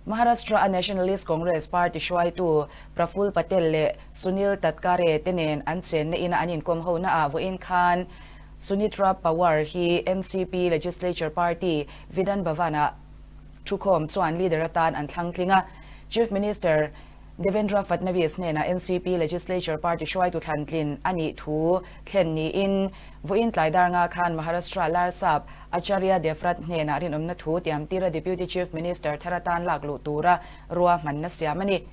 Maharashtra a Nationalist Congress Party hruaitu Praful Patel leh Sunil Tatkare te nen an chenna ina an inkawm hona ah vawiin khan Sunitra Pawar hi NCP Legislature Party Vidhan Bhavan ah thukhawm chuan leader atan an thlang tling a. Chief Minister. Devendra Fadnavis hnenah NCP Legislature Party hruaitu thlantlin a nih thu thlen niin vawiin tlai dar nga khan Maharashtra Larsap Acharya Devvrat hnenah rinawmna thu tiamtira Deputy Chief Minister thar atan lak luh tura ruahmanna siam a ni.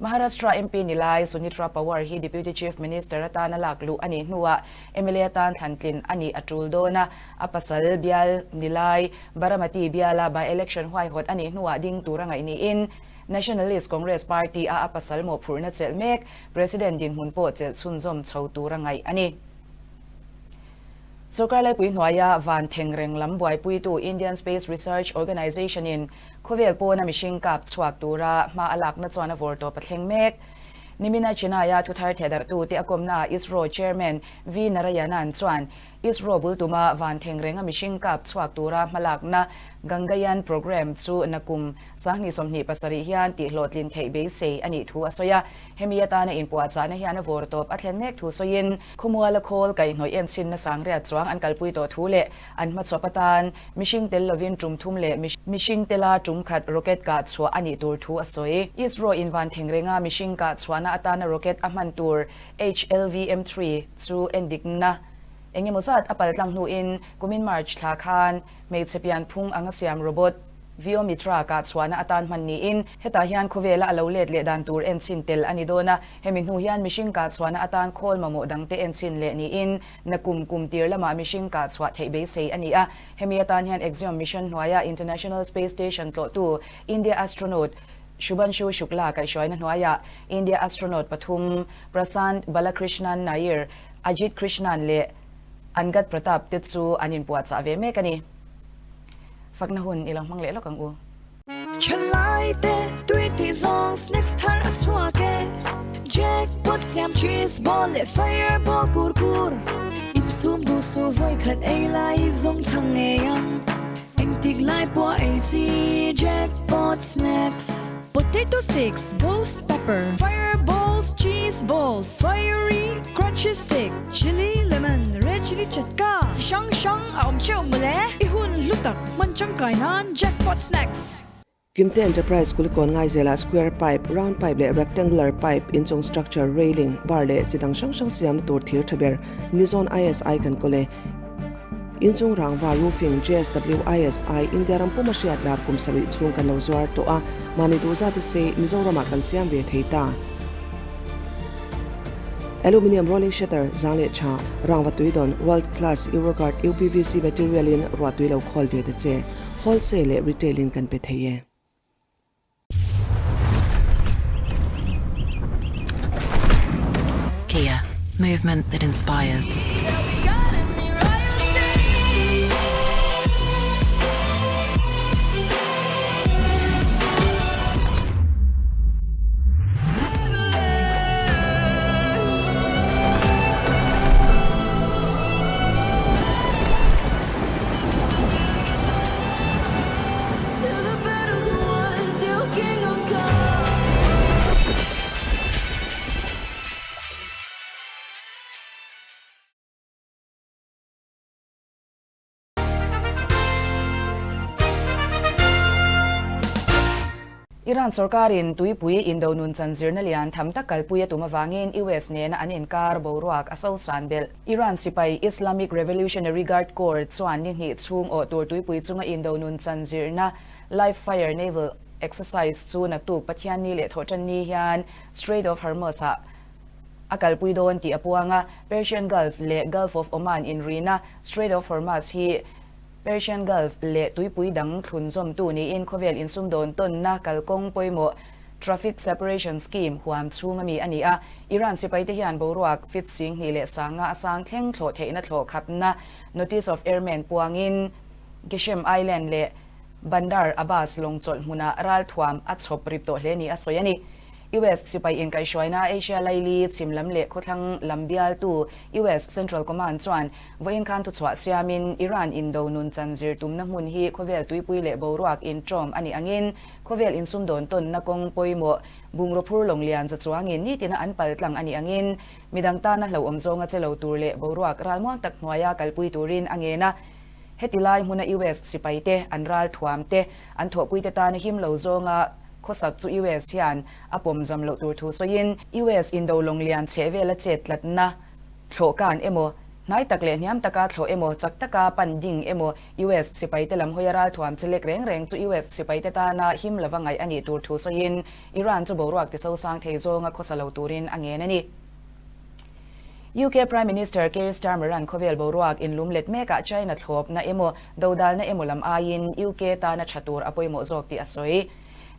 Maharashtra MP ni lai Sunitra Pawar hi Deputy Chief Minister atana lak luh a nih hnuah mla atan thlantlin a nih a tul dawn a, a pasal bial ni lai Baramati biala by-election huaihawt a nih hnuah ding tur a ngaih niin Nationalist Congress Party a a pasal mawhphurhna chelh mek President dinhmun pawh chelh chhunzawm chho tur a ngaih a ni. Sorkar laipui hnuaia van thengreng lam buaipuitu Indian Space Research Organisation in Khawvel pawna mihring kap chhuak tura hma a lakna chuan a vawr tawp a thleng mek. Nimina Chennai-a thuthar thehdarhtute a kawmnaah ISRO Chairman V Narayanan chuan ISRO bul tuma van theng renga mihring kap chhuak tura hma lakna Gangayaan programme chu nakum 2027 hian tihhlawhtlin theih beisei a nih thu a sawi a. Hemi atana inpuahchahna hian a vawr tawp a thlen mek thu sawiin khawmuala khawl kaihhnawih enchhinna sangriat chuang an kalpui tawh thu leh An hmachhawp atan mihring tel lovin tum thum leh mihring tela tum khat rocket kah chhuah a nih tur thu a sawi. ISRO in van theng renga mihring kah chhuahna atana rocket a hman tur HLVM-3 chu endikna eng emaw zat a paltlang hnuin kumin March thla khan hmeichhe pianphung anga siam robot Vyomitra kah chhuahna atan hman niin hetah hian khawvela a lo let leh dan tur enchhin tel a ni dawn a. Hemi hnu hian mihring kah chhuahna atan khawl mamawh dangte enchhin leh niin Nakum kum tir lamah mihring kah chhuah theih beisei a ni a, hemi atan hian Axiom mission hnuaia International Space Station tlawhtu India astronaut Shubhanshu Shukla kaihhruaina hnuaiah India astronaut pathum Prasant Balakrishnan Nair, Ajit Krishnan leh Angad Pratap te chu an inpuahchah ve mek a ni. Fakna hun i lo hmang leh lawk ang u. Thalai te tui tih zawng snacks thar a chhuak e Jackpot siam cheese ball leh fireball kur kur Insum duh su vawi khat ei lai zawng chhang ngei ang Engtik lai pawh ei chi Jackpot snacks Potato sticks, ghost pepper, fireballs, cheese balls, fiery crunchy stick, chilli lemon, red chilli chatka chi hrang hrang a awm theuh mawle I hun hlu tak Hman tangkai nan Jackpot Snacks. Kimte Enterprise Kulikawn Ngaizelah square pipe, round pipe leh rectangular pipe inchung structure, railing, bar leh chi dang hrang hrang siamna tur thir tha ber Nizawn ISI kan kawl e. Inchung rangva roofing JSW ISI India ram puma hriat lar kum sarih chhung kan lo zuar tawh a, mahni duh zat a sei Mizoramah kan siam ve thei ta. Aluminium rolling shutter zang leh tha, rangva tui dawn, world class Euroguard UPVC material in ruah tui lo khawl ve ta che, wholesale leh retail in kan pe thei e. Kia, movement that inspires. Iran sorkarin tuipui indo nun chan zirna lian tham tak kalpui a tum avangin US nena an inkar boruak a sosan belh. Iran sipai Islamic Revolutionary Guard Corps chuan ni hnih chhung awh tur tuipui chunga indo nun chan zirna Live Fire Naval Exercise chu naktuk Pathianni leh Thawhtanni hian Strait of Hormuz-ah A kalpui dawn tih a puang a, Persian Gulf leh Gulf of Oman inrina Strait of Hormuz hi Persian Gulf leh tuipui dang thlunzawmtu niin khawvel insumdawn tawnna kalkawng pawimawh Traffic Separation Scheme huam chhung ami a ni a. Iran sipaite hian boruak fit 25 a sang thleng thlawh theihna thlawh khapna Notice of Airmen puangin Geshem Island leh Bandar Abbas lawng chawlh hmunah ralthuam a chhawp rip tawh hle ni a sawi a ni. US sipai inkaihhruaina Asia laili chhim lam leh khawthlang lam bialtu US Central Command chuan vawiin khan thuchhuah siamin Iran indo nun chan zir tumna hmun hi khawvel tuipui leh boruak intawm a nih angin khawvel insumdawn tawnna kawng pawimawh bungraw phur lawng lian za chuangin nitina an pal tlang a nih angin midang tana hlauhawm zawnga che lo tur leh boruak ralmuang tak hnuaia kalpui turin a ngen a. Heti lai hmuna US sipaite an ralthuam te an thawhpuite tana him lo zawnga. khawsak chu US hian a pawm zam loh tur thu sawiin US indo lawng lian chheh vela chet tlatna thlawh kan emaw, hnai tak leh hniam taka thlawh emaw, chak taka pan ding emaw US sipaite lam hawia ralthuam chi lek reng reng chu US sipaite tana him lova ngaih a nih tur thu sawiin Iran chu boruak ti sosang thei zawnga khawsa lo turin a ngen a ni. UK Prime Minister Keir Starmer-a'n khawvel boruak inlum let mekah China thlawpna emaw, dodalna emaw lam aiin UK tana tha tur a pawimawh zawk tih a sawi.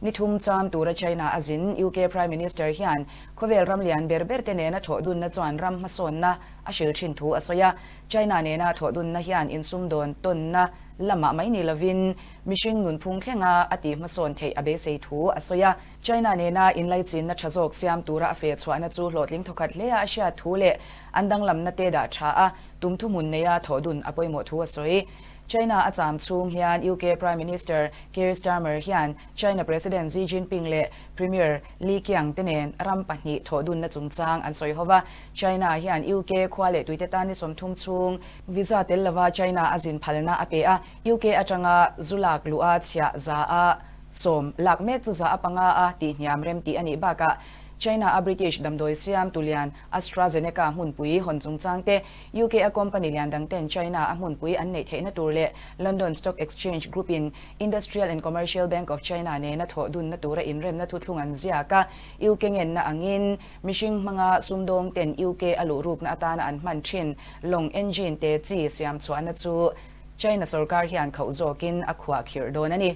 Ni thum cham tura China a zin UK Prime Minister hian khawvel ram lian ber ber te nena thawh dunna chuan ram hmasawnna a hril thin thu a sawi a. China nena thawh dunna hian insumdawn tawnna lamah mai ni lovin mihring nunphung thlenga a tih hmasawn theih a beisei thu a sawi a. China nena inlaichinna tha zawk siam tura a feh chhuahna chu hlawhtling thawkhat hlea a hriat thu leh an danglamna te dah tha a, tum thuhmun neia thawh dun a pawimawh thu a sawi. China a cham chhung hian UK Prime Minister Keir Starmer hian China President Xi Jinping leh Premier Li Qiang te nen ram pahnih thawh dunna chungchang an sawi ho va. China hian UK khua leh tuite tan ni 30 chhung visa tel lova China a zin phalna a pe a, UK atanga zu lak luh a chhiah za a 10 lak mek chu za a panga a tih hniam rem tih a nih bakah China a British damdawi siam tulian AstraZeneca hmunpui hawn chungchang te, UK a company lian dang ten China a hmunpui an neih theihna tur leh London Stock Exchange Group in Industrial and Commercial Bank of China nena thawh dunna tura inremna thuthlung an ziak a, UK ngenna angin mihring hmanga sumdawng ten UK a luhrukna atana an hman thin lawng engine te chi siam chhuahna chu China sorkar hian khauh zawkin a khuah khirh dawn a ni.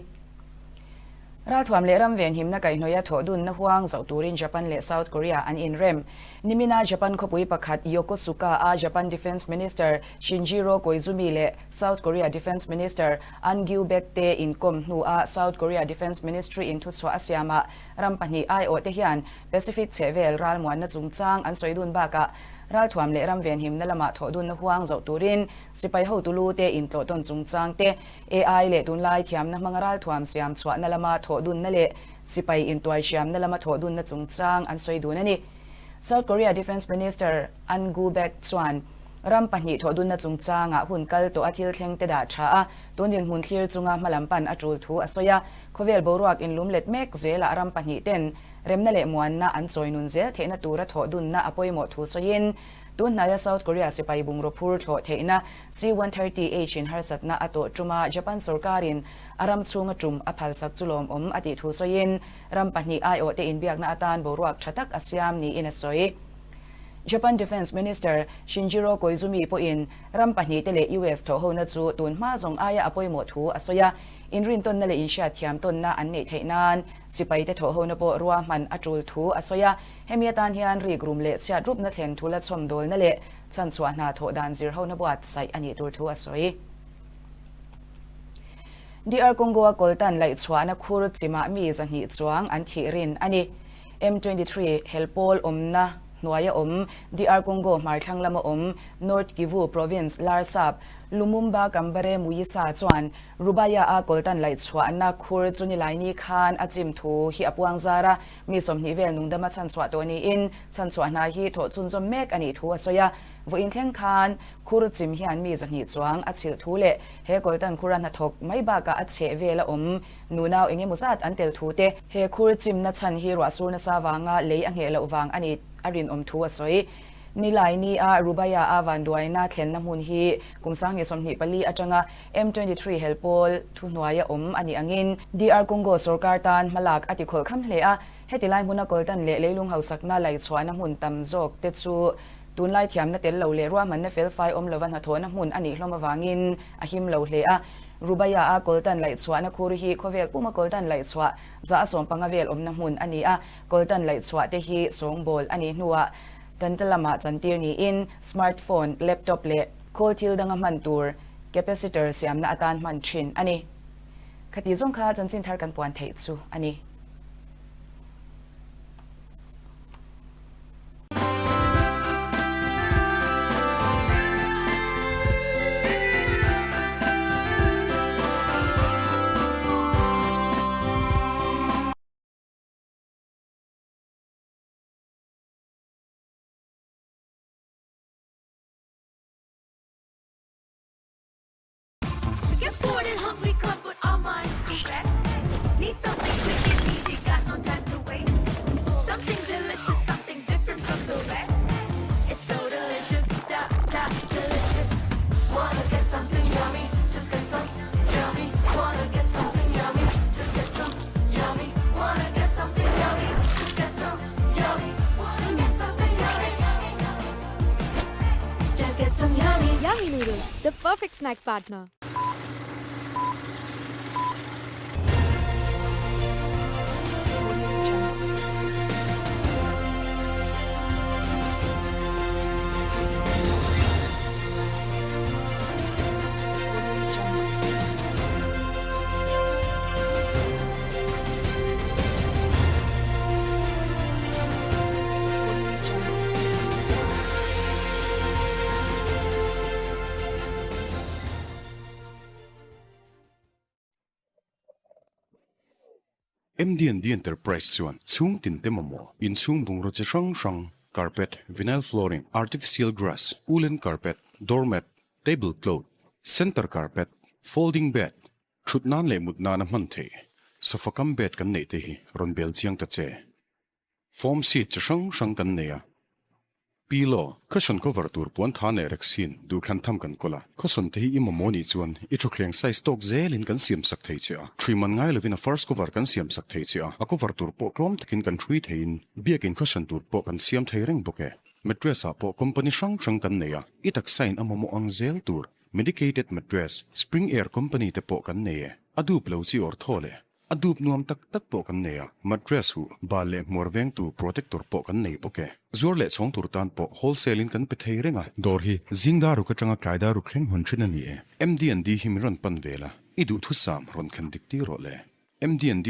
Ralthuam leh ram venhimna kaihhnawih a thawh dunna huang zoh turin Japan leh South Korea an inrem. Nimina Japan khawpui pakhat Yokosuka a Japan Defence Minister Shinjiro Koizumi leh South Korea Defence Minister An Gyu-bek te inkawm hnuah South Korea Defence Ministry in thuchhuah a siamah ram pahnih aiawh te hian Pacific chhehvel ralmuanna chungchang an sawi dun bakah ralthuam leh ram venhimna lamah thawh dunna huang zoh turin sipai hotu lu te intlawh tawn chungchang te AI leh tunlai thiamna hmanga ralthuam siam chhuahna lama thawh dunna leh sipai intuai hriamna lama thawh dunna chungchang an sawi dun a ni. South Korea Defence Minister An Gu-bek chuan ram pahnih thawh dunna chungchangah hun kal tawh a thil thleng te dah tha a, tun dinhmun thlir chunga hmalam pan a tul thu a sawi a. Khawvel boruak inlum let mek zelah ram pahnih ten remna leh muanna an chawi nun zel theihna tura thawh dunna a pawimawh thu sawiin tun hnaia South Korea sipai bungraw phur thlawh theihna C-130H in harsatna a tawh ṭuma Japan sorkarin a ram chhunga ṭum a phalsak chu lawmawm a tih thu sawiin ram pahnih aiawhte inbiakna atan boruak ṭha tak a siam niin a sawi. Japan Defence Minister Shinjiro Koizumi pawhin ram pahnihte leh US thawhhona chu tun hma zawng aia a pawimawh thu a sawi a, inrintawnna leh inhriatthiam tawnna an neih theih nan sipaite thawhhona pawh ruahman a ṭul thu a sawi a, hemi atan hian rikrum leh chhiatrupna thlen thu la chhawmdawlna leh Chhanchhuah hna thawh dan zir hona buatsaih a nih tur thu a sawi. DR Congo-a kawltan laihchhuahna khur chimah mi 200 chuang an thih rin a ni. M23 helpawl awmna hnuaia awm DR Congo hmarthlang lama awm North Kivu Province Larsap Lumumba Kambare Muyisa chuan Rubaya-a kawltan laihchhuahna khur chu nilaini khan a chim thu hi a puang zar a. Mi 20 vel nungdama chhanchhuah tawh niin chhanchhuah hna hi thawh chhunzawm mek a nih thu a sawi a. Vawiin thleng khan khur chim hian mi 200 chuang a chhilh thu leh he kawltan khura hnathawk mai bakah a chheh vel a awm nunau eng emaw zat an tel thu te, he khur chimna chhan hi ruah sur nasa vanga lei a ngheh loh vang a ni a rinawm thu a sawi. Nilai ni a Rubaya a vanduaina thlenna hmun hi kum 2024 atanga M23 helpawl thuhnuaia awm a nih angin DR Congo sorkar tan hmalak a ti khawlh kham hle a. Heti lai hmuna kawltan leh leilung hausakna laihchhuahna hmun tam zawk te chu tunlai thiamna tel lo leh ruahmanna felfai awm lova hnathawhna hmun a nih hlawm avangin a him lo hle a. Rubaya a kawltan laihchhuahna khur hi khawvel puma kawltan laihchhuah 15% vel awmna hmun a ni a. Kawltan laihchhuah te hi sawngbawl a nih hnuah tantalama chantir niin smartphone, laptop leh khawl thil danga hman tur capacitor siamna atan hman thin a ni. Khati zawng kha chanchin thar kan puan theih chu a ni. Get bored and hungry, come put our minds to rest. Need something to eat. Yummy noodles, the perfect snack partner. MDND Enterprise chuan chhung tin te mamawh inchhung bungraw chi hrang hrang, carpet, vinyl flooring, artificial grass, woolen carpet, doormat, table cloth, center carpet, folding bed, Thut nan leh mut nana hman theih sofa kam bed kan neih te hi rawn bel chiang ta che. Foam seat chi hrang hrang kan nei a. Pillow, cushion cover tur puan tha leh rexin duhthlan tham kan kawl a. Cushion te hi i mamawh nih chuan i thutthleng size tawk zelin kan siam sak thei che a. Thui man ngai lovin a first cover kan siam sak thei che a. A cover tur pawh tlawm takin kan thui theiin biakin cushion tur pawh kan siam thei reng bawk e. Mattress ah pawh company hrang hrang kan nei a. I taksa in a mamawh ang zel tur Medicated mattress, Spring Air company te pawh kan nei e. A dup lo chi awr thaw le. A dup nuam tak tak pawh kan nei a. Mattress huh, bal leh hmuar vengtu protector pawh kan nei bawk e. Zuar leh chhawng tur tan pawh wholesale in kan pe thei reng a. Dawr hi zingdaruk atanga tlaidaruk thleng hawn thin a ni e. MD&D hi min rawn pan vel a, i duhthusam rawn thlen dik tir rawh le. MD&D.